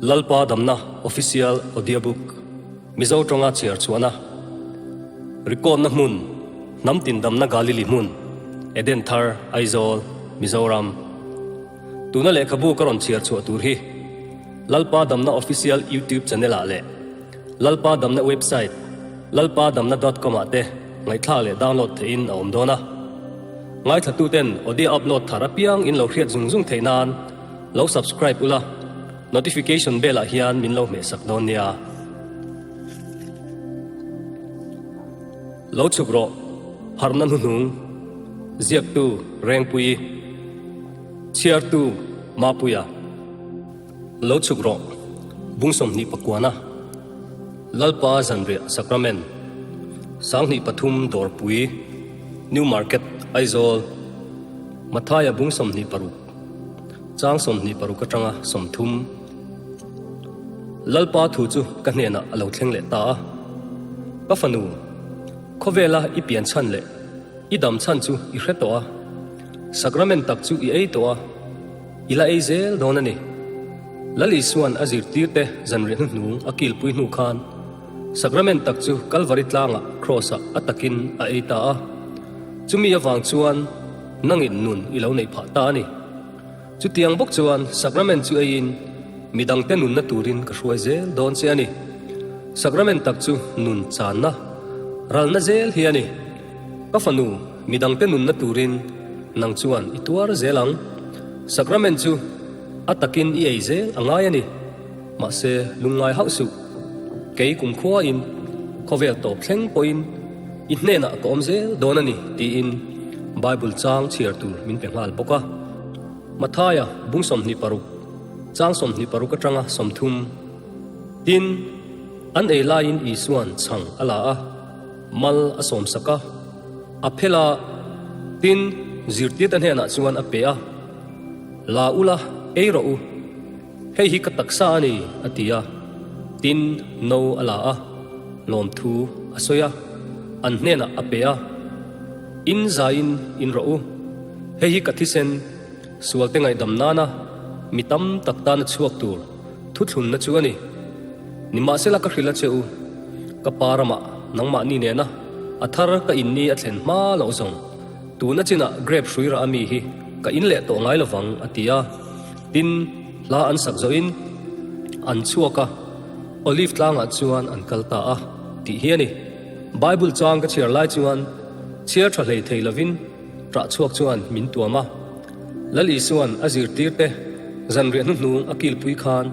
Lalpa Damna Official Audiobook Mizo tawnga chhiar chhuahna Record-na hmun Hnam tin damna Galili hmun Eden Thar Aizawl Mizoram Tuna lehkhabu ka rawn chhiar chhuah tur hi Lalpa Damna Official YouTube channel ah leh Lalpa Damna website lalpadamna dot com ah te ngaihthlak leh download theihin a awm dawn a. Ngaithlatuten audio upload thar apiang in lo hriat zung zung theih nan lo subscribe ula, notification bell ah hian min lo hmehsak dawn nia. Lo chhuk rawh, harhna hnuhnung, ziaktu Rengpuii, chhiartu Mapuia. Lo chhuk rawh, bung 21a, Lalpa Zanriah Sacrament, 23 Dawrpui, New Market, Aizawl, Mathaia bung 26, chang 26 atanga 30. Lalpa thu chu ka hnenah a lo thleng leh ta a, Ka fanu, khawvela i pian chhan leh i dam chhan chu i hre tawh a, Sacrament tak chu i ei tawh a, I la ei zel dawn a ni. Lal Isua'n a zirtirte zanriah hnuhnung a kilpui hnu khan Sacrament tak chu Kalvari tlangah Kraws-ah a takin a ei ta a. Chumi avang chuan nangin nun i lo neih phah ta a ni. Chutiang bawk chuan Sacrament chu eiin midangte nunna turin ka hruai zel dawn che a ni. Sacrament tak chu nun channa, ralna zel hi a ni. Ka fanu, midangte nunna turin nang chuan i tuar zel ang. Sacrament chu a takin i ei zel a ngai a ni. Mahse, lungngai hauh suh. Kei kumkhuain, khawvel tawp thleng pawhin i hnenah ka awm zel dawn a ni, tiin Bible chang chhiar tur min pe nghal bawk a. Mathaia bung 26, chang 26 atanga 30. Tin, an ei laiin Isua'n chhang a la a. Mal a sawmsak a, a phel a, tin, zirtirte hnenah chuan a pe a, La ula, ei rawh u, hei hi ka taksa a ni, a ti a. Tin, no a la a, lawmthu a sawi a, an hnenah a pe a, In zaiin in rawh u, hei hi ka thisen, sualte ngaihdam nana mi tam tak tana chhuak tur thuthlunna chu a ni. Nimahsela ka hrilh a che u, ka pa ramah nangmahni nena a thar ka in ni a thlen hma loh zawng, tuna chinah grape hrui rah ami hi ka in leh tawh ngai lovang, a ti a. Tin, hla an sak zawhin an chhuak a, Olive tlangah chuan an kal ta a, tih hi a ni. Bible chang ka chhiar lai chuan chhiar tha hlei thei lovin ṭah chhuak chuan min tuam a. Lal Isua'n a zirtirte zanriah hnuhnung a kilpui khan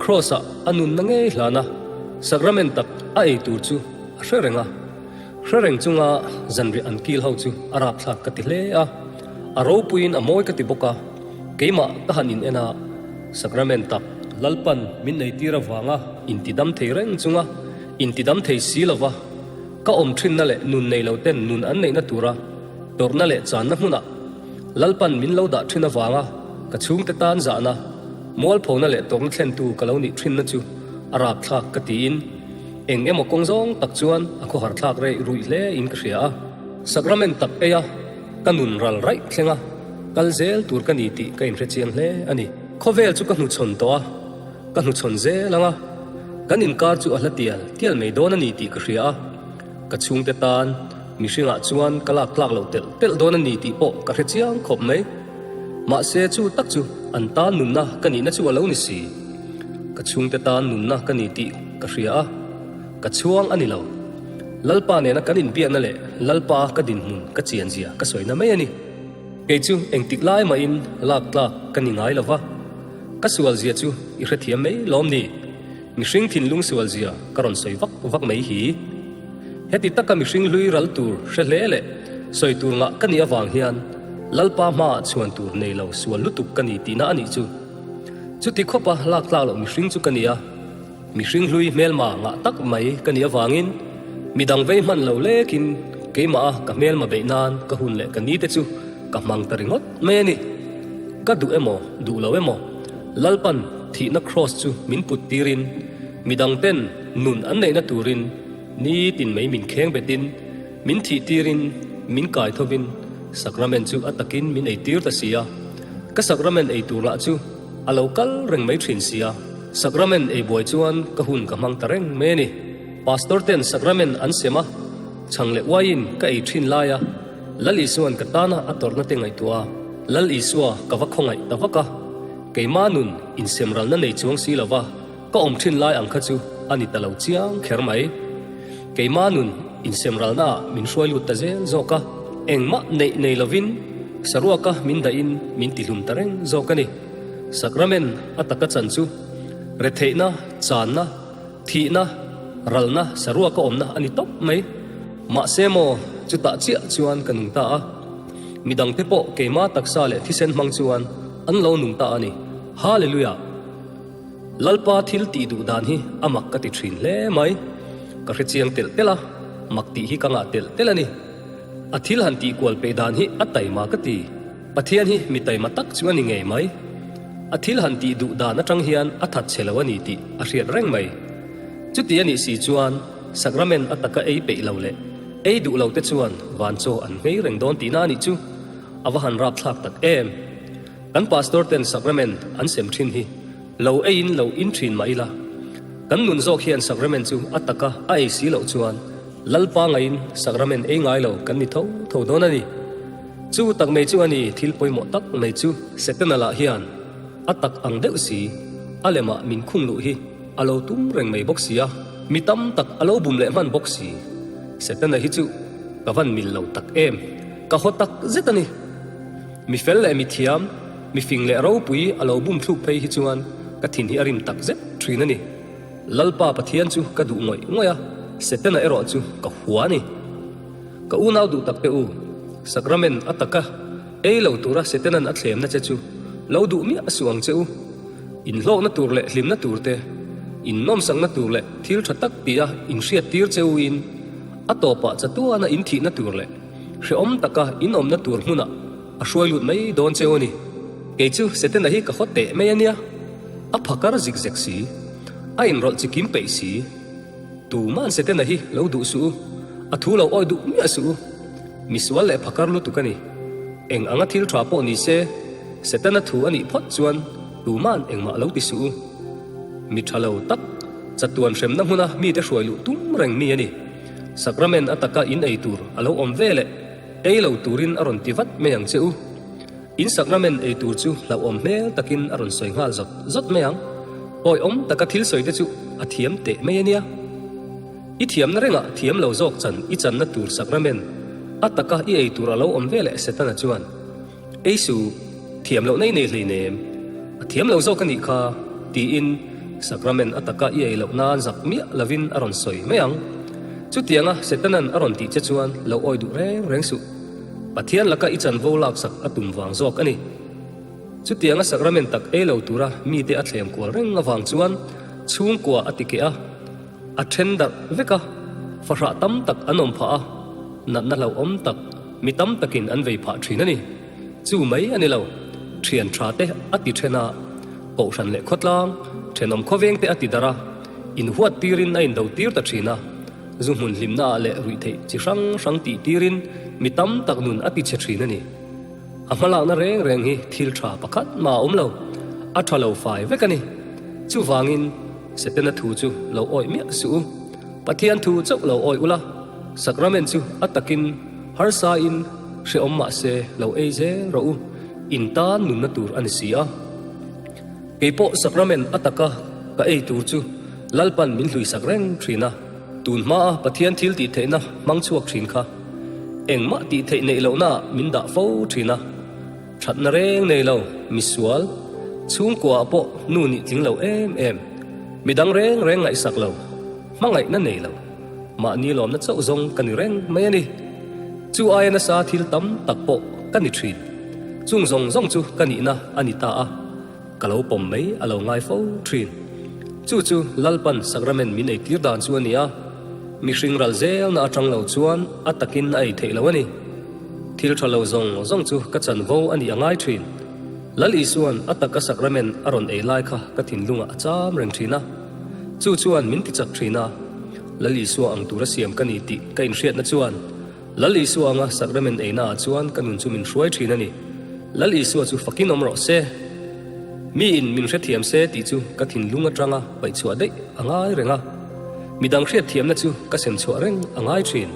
Kraws-ah a nunna ngei hlana Sacrament tak a ei tur chu a hre reng a. Hre reng chunga zanriah an kil ho chu a rapthlak ka ti hle a, a ropuiin a mawi ka ti bawk a, keimah ka han in en a, Sacrament tak Lalpan min eitir avanga intidam thei reng chunga intidam thei si lova ka awm thinna leh nun nei lo ten nun an neihna tura tawrhna leh channa hmunah Lalpan min lo dah thin avanga ka chhungte tan zahna, mualphona leh tawrhna thlentu ka lo nih thinna chu a rapthlak ka tiin eng emaw kawng zawng tak chuan a khawharthlak reih ruih hle in ka hria a. Sacrament tak eia ka nun ral raih thleng a, kal zel tur ka ni tih ka inhrechiang hle a ni. Khawvel chu ka hnuchhawn tawh a, ka hnuchhawn zel ang a, kan inkar chu a hla tial tial mai dawn a ni tih ka hria a, ka chhungte tan Mihringah chuan ka lak tlak loh telh telh dawn a ni tih pawh ka hre chiang khawp mai. Mahse chu tak chu an tan nunna ka nihna chu a lo ni si. Ka chhungte tan nunna ka ni tih ka hria a, ka chhuang a ni lo. Lalpa nena kan inbiakna leh Lalpa ka dinhmun ka chianzia ka sawina mai a ni. Kei chu engtik lai mahin lak tlak ka ni ngai lo va, ka sualzia chu i hrethiam mai lawm ni? Mihring thinlung sualzia ka rawn sawi vak vak mai hi. Heti taka mihring hlui ral tur hre hle leh sawi tur ngah ka nih avang hian Lalpa hmaah chhuan tur nei lo sual lutuk ka ni tihna a nih chu. Chuti khawpa lak tlak loh mihring chu ka ni a, mihring hlui hmelma ngah tak mai ka nih avangin midang vei hman lo lekin keimaha ka hmelma beih nan ka hun leh ka ni te chu ka hmang ta ringawt mai a ni. Ka duh emaw duh lo emaw Lalpan thihna kraws chu min put tirin midang ten nun an neihna turin nitin mai min kheng betin, min thih tirin, min kai thovin Sacrament chu a takin min ei tir ta si a. Ka Sacrament ei tur lah chu a lo kal reng mai thin si a. Sakramen ei buai chuan ka hun ka hmang ta reng mai a ni. Pastor ten sakramen an sem a, chhang leh uaiin ka ei thin lai a, Lal Isua'n ka tana a tawrhna te ngaihtuah a, Lal Isua ka va khawngaih ta vak a, keimah nun insemralna nei chuang si lova ka awm thin lai ang kha chu a ni ta lo chiang kher mai. Keimah nun insemralna ah min hruai lut ta zel zawk a, engmah neih nei lovin saruaka min dahin min tihlum ta reng zawk a ni. Sakramen a taka chan chu retheihna, channa, Thihna, ralna, saruaka awmna a ni tawp mai. Mahse maw, chutah chiah chuan ka nung ta a. Midangte pawh keima taksa leh thisen hmang chuan an lo nung ta a ni. Hallelujah! Lalpa thil tih duh dan hi a mak ka ti thin hle mai. Ka hre chiang telh telh a, mak tih hi ka ngah telh telh a ni. A thil han tih kual peih dan hi a taima ka ti. Pathian hi mi taima tak chu a ni ngei mai. A thil han tih duh dan atang hian a that chhe lo a ni tih a hriat reng mai. Chuti a nih si chuan Sakramen a taka ei peih lo leh ei duh lo te chuan van chaw an nghei reng dawn tihna a nih chu a va han rapthlak tak em. Kan Pastor ten Sakramen an sem thin hi lo eiin lo in thin mah ila, kan nun zawk hian Sakramen chu a taka a ei si loh chuan Lalpa ngaiin Sakramen ei ngai lo kan ni tho tho dawn a ni. Chu tak mai chu a ni thil pawimawh tak mai chu. Setana lah hian a tak ang deuh si, a lemah min khung luh hi a lo tum reng mai bawk si a, mi tam tak a lo bum leh hman bawk si. Setana hi chu ka van mil lo tak em, ka haw tak zet a ni. Mi fel leh mi thiam, mi fing leh ropui a lo bum thluk phei hi chuan ka thin hi a rim tak zet thin a ni. Lalpa Pathian chu ka duh ngawih ngawih a, Setana erawh chu ka hua a ni. Ka unau duh tak te u, Sakramen a taka ei lo tura Setanan a thlemna che chu lo duh miah suh ang che u. Inhlawkna tur leh hlimna tur te, innawmsakna tur leh thil tha tak tia inhriattir che u in, a tawpah chatuana inthihna tur leh hrehawm taka inawmna tur hmunah A hruai lut mai dawn che u a ni. Kei chu Setana hi ka haw teh mai a nia. A phakar zik zek si. A inrawlh chi kim peih si. Tuma'n Setana hi lo duh suh u. A thu lo awi duh miah suh u. Misual leh phakar lutuk a ni. Eng anga thil tha pawh ni se, Setana thu a nih phawt chuan tuma'n engmah lo ti suh u. Mi tha lo tak, chatuan hremna hmuna mite hruai luh tum reng mi a ni. Sakramen a taka in ei tur a lo awm ve leh. Ei lo turin a rawn ti vat mai ang che u. In sakramen ei tur chu hlauhawm hmel takin a rawn sawi nghal zawt zawt mai ang. Awihawm taka thil sawi te chu a thiam teh mai a nia. I thiamna rengah thiam lo zawk chan i channa tur sakramen a taka i ei tur a lo awm ve leh Setana chuan Ei su, thiam lohna i nei hleinem, a thiam lo zawk a nih kha, tiin sakramen a taka i ei loh nan zak miah lovin a rawn sawi mai ang. Chutianga Setanan a rawn tih che chuan lo awi duh reng reng suh. Pathian laka i chanvo laksak a tum vang zawk a ni. Chutianga sakramen tak ei lo tura mite a thlem kual reng avang chuan chhungkua a ti keh a, a then darh vek a, fahrah tam tak an awm phah a, natna hlauhawm tak, Mi tam takin an vei phah thin a ni. Chu mai a ni lo. Thian tha te a ti then a, Kohhran leh khawtlang, thenawm khawveng te a ti darh a, inhuat tirin a indo tir ta thin a. Zu hmun hlimna ah leh ruihtheih chi hrang hrang tih tirin mi tam tak nun a ti chhe thin a ni. A hmalakna reng reng hi thil tha pakhat mah a awm lo. A tha lo fai vek a ni. Chuvangin Setana thu chu lo awih miah suh u. Pathian thu chauh lo awih ula, Sakramen chu a takin harsain hrehawm mah se lo ei zel rawh u, in tan nunna tur a ni si a. Kei pawh Sakramen a taka ka ei tur chu Lalpan min hluisak reng thin a, tun hmaa Pathian thil tih theihna hmang chhuak thin kha engmah tih theih neih lohnaah min dah fo thin a. Thatna reng nei lo, misual, chhungkuaah pawh nu nih tling lo em em, midang reng reng ngaihsak lo, hmangaihna nei lo, mahni lawmna chauh zawng ka ni reng mai a ni. Chu aia nasa thil tam tak pawh ka ni thin. Chung zawng zawng chu ka nihna a ni ta a, ka lo pawm mai a lo ngai fo thin. Chu chu Lalpan sakramen min eitir dan chu a ni a, mihring ral zelna atang lo chuan a takin a ei theih lo a ni. Thil tha lo zawng zawng chu ka chanvo a nih a ngai thin. Lal Isua'n a taka sakramen a rawn ei lai kha ka thinlungah a cham reng thin a. Chu chuan min tichak thin a. Lal Isua ang tura siam ka ni tih ka inhriatna chuan Lal Isua anga sakramen einaah chuan ka nun chu min hruai thin a ni. Lal Isua chu fakin awm rawh se. Miin min hrethiam se tih chu ka thinlung atanga paih chhuah daih a ngai reng a. Midang hriatthiamna chu ka sem chhuah reng a ngai thin.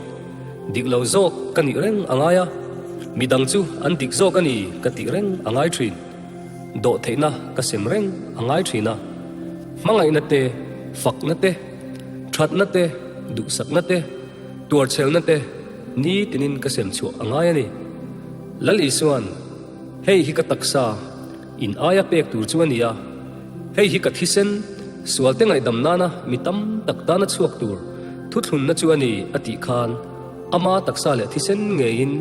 Dik lo zawk ka nih reng a ngai a, midang chu an dik zawk a ni ka tih reng a ngai thin. Dawhtheihna ka sem reng a ngai thin a. Hmangaihna te, fakna te, thatna te, duhsakna te, tuarchhelna te nitinin ka sem chhuah a ngai a ni. Lal Isua'n, Hei hi ka taksa, in aia pek tur chu a ni a, hei hi ka thisen, sualte ngaihdam nana mi tam tak tana chhuak tur thuthlunna chu a ni a tih khan ama taksa leh thisen ngeiin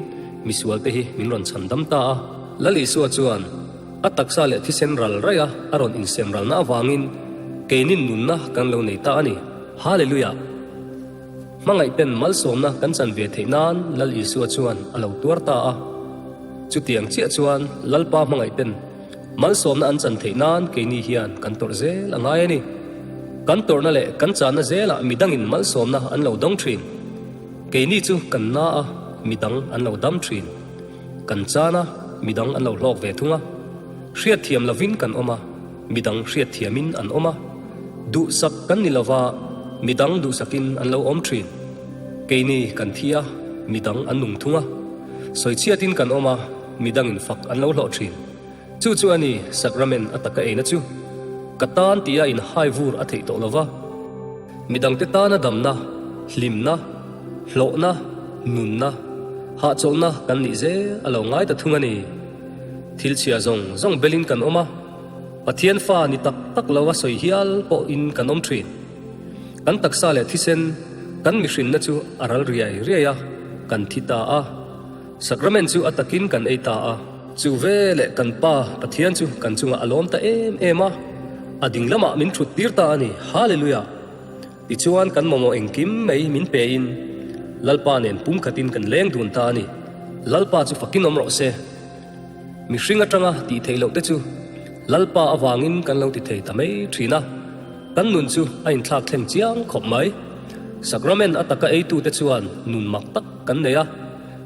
misualte hi min rawn chhandam ta a. Lal Isua chuan a taksa leh thisen ral raih a a rawn insem ralna avangin keinin nunna kan lo nei ta a ni. Hallelujah! Hmangaihten malsawmna kan chan ve theih nan Lal Isua chuan a lo tuar ta a. Chutiang chiah chuan Lalpa hmangaihten malsawmna an chan theih nan keini hian kan tawrh zel a ngai a ni. Kan tawrhna leh kan channa zelah midangin malsawmna an lo dawng thin. Keini chu kan na a, midang an lo dam thin. Kan chan a, midang an lo hlawk ve thung a. Hriatthiam lovin kan awm a. Midang hriatthiamin an awm a, duhsak kan ni lova midang duhsakin an lo awm thin. Keini kan thi a, midang an nung thung a. Sawichhiatin kan awm a, midangin fak an lo hlawh thin. Chu chu a ni Sacrament a taka eina chu. Ka tan tia inhai vur a theih tawh lova, midangte tana damna, hlimna, hlawhna, nunna, hahchawlhna kan nih zel a lo ngai ta thung a ni. Thil chhia zawng zawng belin kan awm a. Pathian fa ni tak tak lo a sawi hial pawhin kan awm thin. Kan taksa leh thisen, kan mihrinna chu a ral riai riai a, kan thi ta a. Sacrament chu a takin kan ei ta a. Chu ve leh kan Pa Pathian chu kan chungah a lawm ta em em a, a ding lamah min thut tir ta a ni. Hallelujah! Tichuan kan mamawh engkim mai min pein Lalpa nen pumkhatin kan leng dun ta a ni. Lalpa chu fakin awm rawh se. Mihring atanga tih theih loh te chu Lalpa avangin kan lo ti thei ta mai thin a, kan nun chu a inthlak thleng chiang khawp mai. Sacrament a taka eitute chuan nun mak tak kan nei a,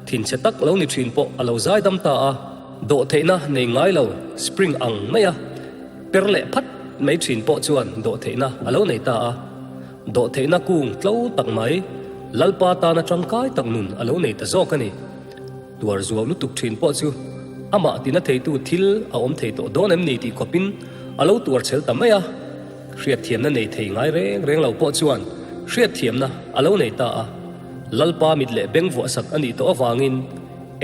thinchhe tak lo ni thin pawh a lo zaidam ta a, dawhtheihna nei ngai lo spring ang mai a per leh phat mai thin pawh chuan dawhtheihna a lo nei ta a, dawhtheihna kung tlo tak mai Lalpa tana tangkai tak nun a lo nei ta zawk a ni. Tuar zuau lutuk thin pawh chu amah tina theitu thil a awm thei tawh dawn em ni tih khawpin a lo tuar chhel ta mai a. Hriatthiamna nei thei ngai reng reng lo pawh chuan hriatthiamna a lo nei ta a. Lalpa mit leh beng vuahsak a nih tawh avangin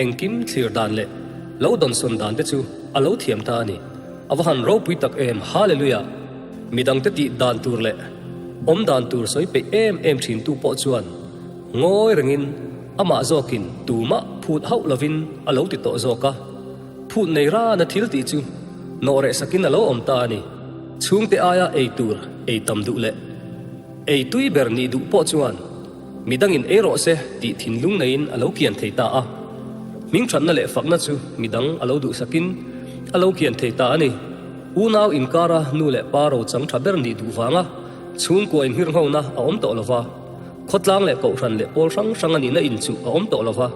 engkim thlir dan leh lo dawnsawn dan te chu a lo thiam ta a ni. A va han ropui tak em! Hallelujah! Midangte tih dan tur leh awm dan tur sawi peih em em thintu pawh chuan Ngawi rengin amah zawkin tumah phut hauh lovin a lo ti tawh zawk a, phut nei rana thil tih chu nawh reh sakin a lo awm ta a ni. Chhungte aia ei tur ei tam duh leh ei tui ber nih duh pawh chuan midangin ei rawh se tih thinlung neiin a lo kian thei ta a, hmingthatna leh fakna chu midang a lo duhsakin a lo kian thei ta a ni. Unau inkara nu leh pa rochang tha ber nih duh vanga chhungkua inhirnghona a awm tawh lova, Khawtlang leh kohhran leh pawl hrang hrang a nihna inchuh a awm tawh lo va,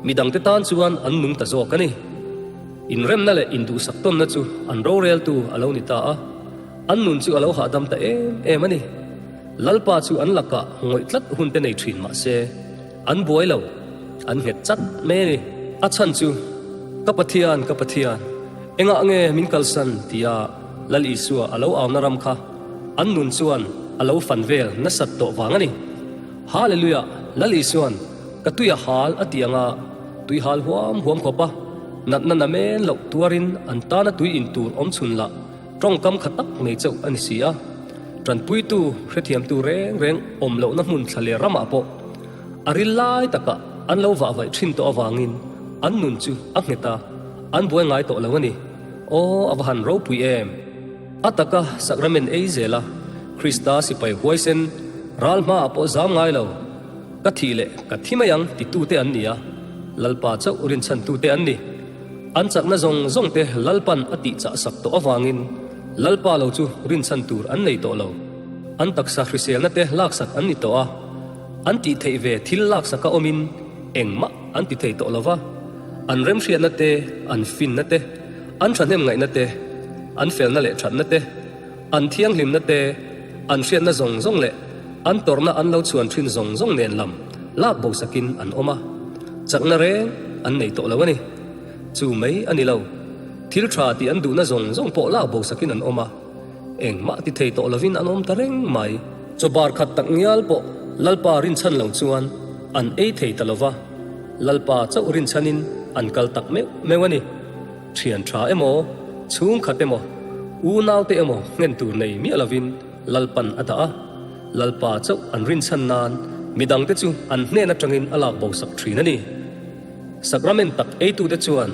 midangte tan chuan an nung ta zawk a ni. Inremna leh induhsak tawnna chu an roreltu a lo ni ta a, an nun chu a lo hahdam ta em em a ni. Lalpa chu an lakah ngawih tlat hun te nei thin mah se, an buai lo, an nghet chat mai a ni. A chhan chu, Ka Pathian, ka Pathian, engah nge min kalsan? tia Lal Isua a lo auna ram kha An nun chuan a lo fan vel nasat tawh vang a ni. Hallelujah! Lal Isuan ka tui a hal a tih anga tui hal huam huam khawp a, natna na men loh tuarin an tana tui in tur awm chhun lah tawngkam kha tak nei chauh a ni si a. Tanpuitu, hrethiamtu reng reng awm lohna hmun thla leh ramah pawh a ril lai takah an lo vahvaih thin tawh avangin an nun chu a nghet a, an buai ngai tawh lo a ni. Aw, a va han ropui em! A taka sacrament ei zel a, Krista sipai huaisen ral hmaah pawh zam ngai lo, ka thih leh ka thi mai ang titute an ni a, Lalpa chauh rinchhantute an ni. An chakna zawng zawngte Lalpan a tihchah sak tawh avangin Lalpa lo chu rinchhan tur an nei tawh lo. An taksa hriselna te laksak an ni tawh a, an tih theih ve thil laksaka awmin engmah an ti thei tawh lo va, an remhriatna te, an finna te, an thahnem ngaihna te. an felna leh thatna te, an thianghlimna te, an hriatna zawng zawng leh an tawrhna an lo chhuan thin zawng zawng nen lam lak bo sakin an awm a, chakna reng an nei tawh lo a ni. Chu mai a ni lo, thil tha tih an duhna zawng zawng pawh lak bo sakin an awm a, engmah ti thei tawh lovin an awm ta reng mai. Chaw bar khat tak ngial pawh Lalpa rinchhan lo chuan an ei thei ta lo va, Lalpa chauh rinchhanin an kal tak meuh meuh a ni. Thian tha emaw, chhungkhat emaw, unaute emaw nghen tur nei miah lovin Lalpan a dah a, Lalpa chauh an rinchhan nan midangte chu an hnen atangin a lak bo sak thin a ni. Sakramen tak eitute chuan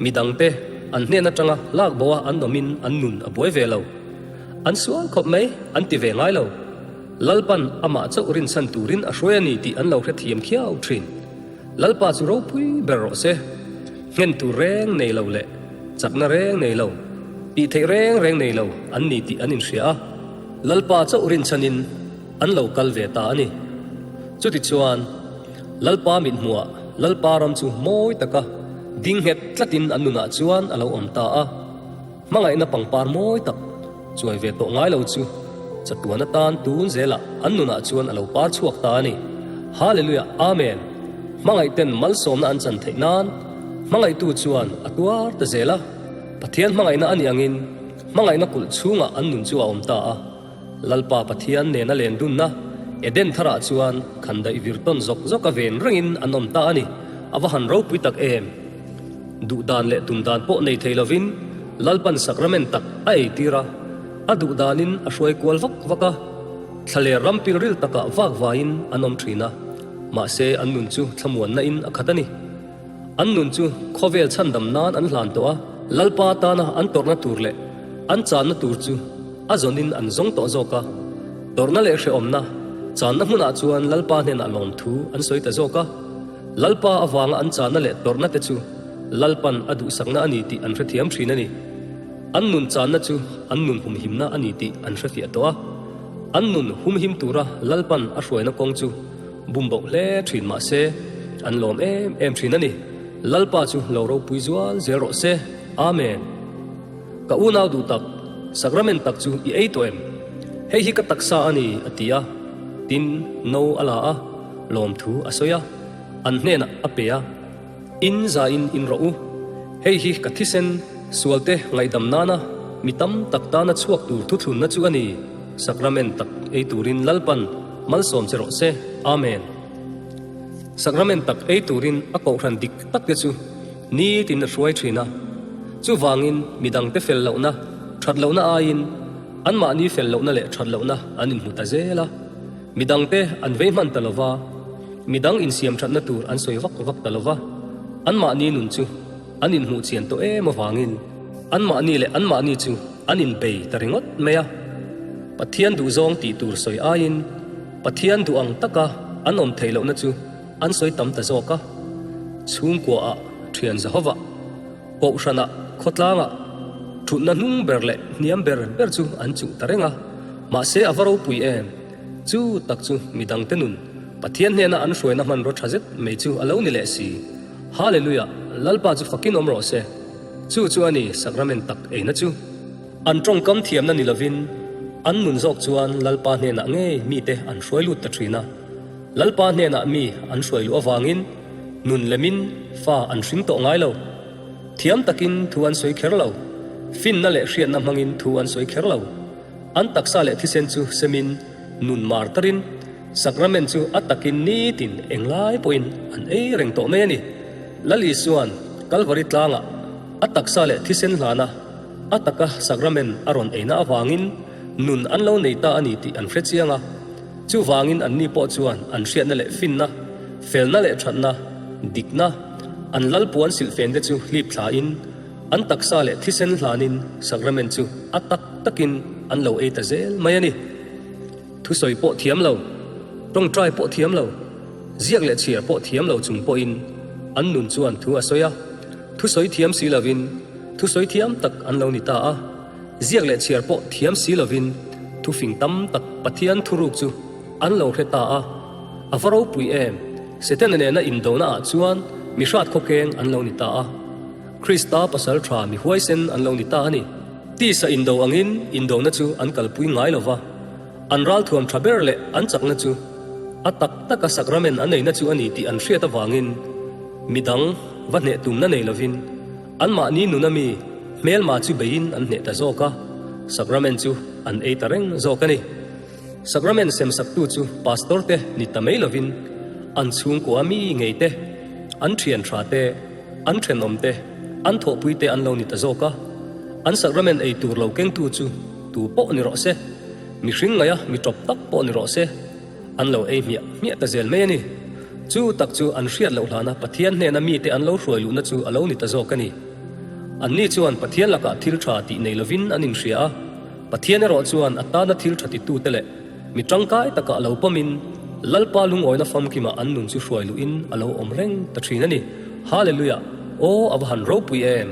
midangte an hnen atanga lak bo a an awmin an nun a buai ve lo. An sual khawp mai an ti ve ngai lo. Lalpan amah chauh rinchhan turin a hruai a ni tih an lo hrethiam khiau thin. Lalpa chu ropui ber rawh se. Nghen tur reng nei lo leh chakna reng nei lo, tih theih reng reng nei lo an ni tih an inhria a, Lalpa chauh rinchhanin an lo kal ve ta a ni. Chutichuan, Lalpa mithmuhah Lalpa ram chu mawi taka ding nghet tlatin an nunah chuan a lo awm ta a. Hmangaihna pangpar mawi tak chuai ve tawh ngai lo chu chatuan atan tun zelah an nunah chuan a lo par chhuak ta a ni. Hallelujah Amen! Hmangaihten malsawmna an chan theih nan hmangaihtu chuan a tuar ta zel a, Pathian hmangaihna a nih angin hmangaihna kulh chhungah an nun chu a awm ta a. Lalpa Pathian nena len dunna Eden tharah chuan khandaih vir tawn zawk zawk a ven rengin an awm ta a ni. A va han ropui tak em! Duh dan leh tum dan pawh nei thei lovin Lalpan sakramen tak a ei tir a, a duh danin a hruai kual vak vak a, thlaler ram pilril takah vak vaiin an awm thin a, mahse an nun chu thlamuanna in a khat a ni. An nun chu khawvel chhandam nan an hlan tawh a, Lalpa tana an tawrhna tur leh an channa tur chu a zawnin an zawng tawh zawk a. Tawrhna leh hrehawmna channa hmunah chuan Lalpa hnenah lawmthu an sawi ta zawk a. Lalpa avanga an channa leh tawrhna te chu Lalpan a duhsakna a ni tih an hrethiam thin a ni. An nun channa chu an nun humhimna a ni tih an hrefiah tawh a. An nun humhim tura Lalpan a hruaina kawng chu bum boh hle thin mah se, an lawm em em thin a ni. Lalpa chu lo ropui zual zel rawh se. Amen. Ka unau duh tak, sakramen tak chu i ei tawh em? Hei hi ka taksa a ni, a ti a. Tin, no a la a, lawmthu a sawi a, an hnenah a pe a. In zain in rawh u. Hei hi ka thisen, sualte ngaihdam nana mi tam tak tana chhuak tur thuthlunna chu a ni. Sakramen tak ei turin Lalpan malsawm che rawh se. Amen. Sakramen tak ei turin a kohhran dik tak te chu nitin a hruai thin a. Chuvangin midangte fel lohna, that lohna aiin anmahni fel lohna leh that lohna an inhmu ta zel a. Midangte an vei hman ta lova, midang insiam thatna tur an sawi vak vak ta lova, anmahni nun chu an inhmuh chian tawh em avangin anmahni leh anmahni chu an inbei ta ringawt mai a. Pathian duhzawng tih tur sawi aiin Pathian duh ang taka an awm theih lohna chu an sawi tam ta zawk a. Chhungkuaah thian Jehovah, Kohhranah, khawtlangah thutna hnung ber leh hniam ber ber chu an chuh ta reng a, mahse a va ropui em? Chu tak chu midangte nun Pathian hnena an hruaina hmanraw tha zet mai chu a lo ni leh si. Hallelujah! Lalpa chu fakin awm rawh se. Chu chu a ni sakramen tak eina chu. An tawngkam thiamna ni lovin an nun zawk chuan Lalpa hnenah ngei mite an hruai lut ta thin a. Lalpa hnenah mi an hruai luh avangin nun lemin fa an hring tawh ngai lo. Thiam takin thu an sawi kher lo. Finna leh hriatna hmangin thu an sawi kher lo. An taksa leh thisen chu semin nun mar tarin sakramen chu a takin nitin englai pawhin an ei reng tawh mai a ni. Lal Isua'n Kalvari tlangah a taksa leh thisen hlana a taka sakramen a rawn eina avangin nun an lo nei ta a ni tih an hre chiang a. Chuvangin anni pawh chuan an hriatna leh finna, felna leh thatna, dikna, an lalpuan silhfente chu hlip thlain, an taksa leh thisen hlanin sakramen chu a tak takin an lo ei ta zel mai a ni. Thusawi pawh thiam lo, tawngtai pawh thiam lo, ziak leh chhiar pawh thiam lo chung pawhin an nun chuan thu a sawi a, thusawi thiam si lovin thusawi thiam tak an lo ni ta a. Ziak leh chhiar pawh thiam si lovin thufing tam tak Pathian thuruk chu an lo hre ta a, a va ropui em? Setana nena indona ah chuan mi hrat khawkeng an lo ni ta a, Krista pasal tha mi huaisen an lo ni ta a ni. Tisa indo angin indona chu an kalpui ngai lo va, an ralthuam tha ber leh an chakna chu a tak taka sakramen an neihna chu a ni tih an hriat avangin midang va hneh tumna nei lovin anmahni nuna mi hmelma chu beiin an hneh ta zawk a, sakramen chu an ei ta reng zawk a ni. Sakramen semsaktu chu pastor te ni ta mai lovin an chhungkua mi ngei te, an thian tha te, an thenawm te, an thawhpui te an lo ni ta zawk a. An sakramen ei tur lo kengtu chu tu pawh ni rawh se, mihring ngaia mi tawp tak pawh ni rawh se, an lo ei hmiah hmiah ta zel mai a ni. Chu tak chu an hriat loh hlana Pathian hnena mite an lo hruai luhna chu a lo ni ta zawk a ni. Anni chuan Pathian lakah thil tha tih nei lovin an inhria a. Pathian erawh chuan a tana thil tha titute leh mi tangkai takah lo pawmin Lalpa lungawina famkimah an nun chu hruai luhin a lo awm reng ta thin a ni. Hallelujah! Aw a va han ropui em!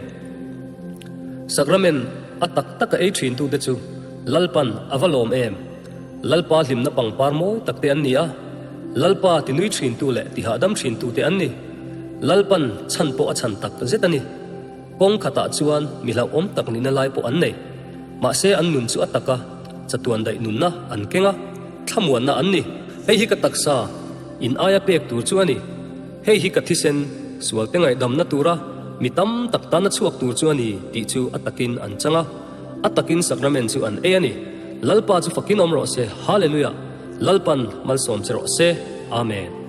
Sakramen a tak taka ei thintute chu Lalpan a va lawm em! Lalpa hlimna pangpar mawi takte an ni a, Lalpa tinui thintu leh tihahdam thintute an ni. Lalpan chhan pawh a chhan tak zet a ni. Kawng khatah chuan mi hlauhawm tak nihna lai pawh an nei. Mahse an nun chu a tak a, chatuan daih nunna an keng a, thlamuanna an ni. Hei hi ka taksa, in aia pek tur chu a ni. Hei hi ka thisen, sualte ngaihdamna tura mi tam tak tana chhuak tur chu a ni tih chu a takin an chang a, a takin sakramen chu an ei a ni. Lalpa chu fakin awm rawh se. Hallelujah! Lalpan malsawm che rawh se. Amen.